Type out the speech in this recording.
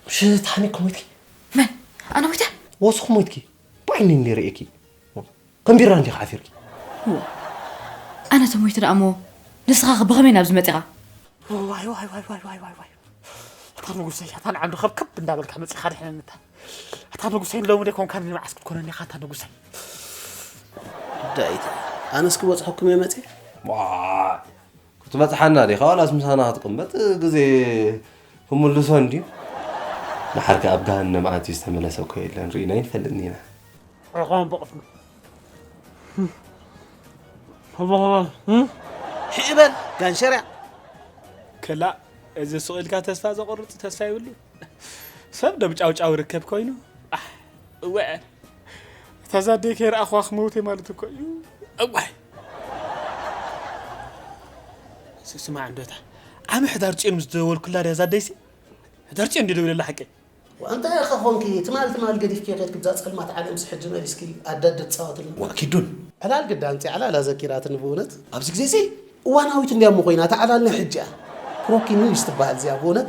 ብሽታኒ ከሞይትኪ? መን ኣነ ሞይተ? ወስኹ ሞይትኪ? ብዓይኒ እንዲ ርእኪ። ከም ቢራ እንዲኻ ዓፊርኪ። ኣነ ተሞይተ ደኣ እሞ ንስኻ ብኸመይ ናብዚ መፂኻ? ዋይ ዋይ ዋይ ዋይ ዋይ ዋይ ዋይ። ኣታ ንጉሰይ፣ ኣታ ንዓንዱ ከብከብ እንዳበልካ መፂኻ ድሕነንታ። ኣታ ንጉሰይ፣ ሎሚ ደይ ኮንካ ንመዓስ ክትኮነኒ ኢኻ ኣታ ንጉሰይ። ዳይት ኣነስ ክበፅሐኩም እየ መፅእ። ክትበፅሓና ዲኻ ዋላስ ምሳና ክትቅመጥ ግዜ ክምልሶ እንድዩ። ንሓርከ ኣብ ገሃነም ኣትዩ ዝተመለሰ እኮ የለን፣ ርኢና ኣይንፈልጥን ኢና። ዕቋም ብቕድሚ ሕእበል ጋንሸርያ። ክላእ እዚ ሱቕ ኢልካ ተስፋ ዘቑርፅ ተስፋ የብሉ። ሰብ ደም ጫውጫው ርከብ ኮይኑ። ኣሕ፣ እወ፣ እታ ዛደይ ከይረኣኽዋ ክመውት እየ ማለት እኮ እዩ። እዋይ። ስ- ስማዕ እንዶታ ዓሚ ሕዳር ፅዮን ምስ ደወልኩላ ድያ ዛደይሲ? ሕዳር ፅዮን ድዩ ደውለላ ሓቀይ? እንታይ ኢኻ ኾንኪ ትማል ትማል ገዲፍኪ ከድኪ ብዛ ፀልማት ዓለምሲ ሕጂ መሊስኪ ኣዳደ ትፃወትልና። ዋኪዱን ዕላል ግዳ ኣምፂ ዕላል ኣዘኪራትኒ ብእውነት። ኣብዚ ግዜ እዚ እዋናዊት እንዲያ እሞ ኮይና እታ ዕላልና ሕጂ እያ። ክሮኪ ኒውስ ትበሃል እዚኣ ብእውነት።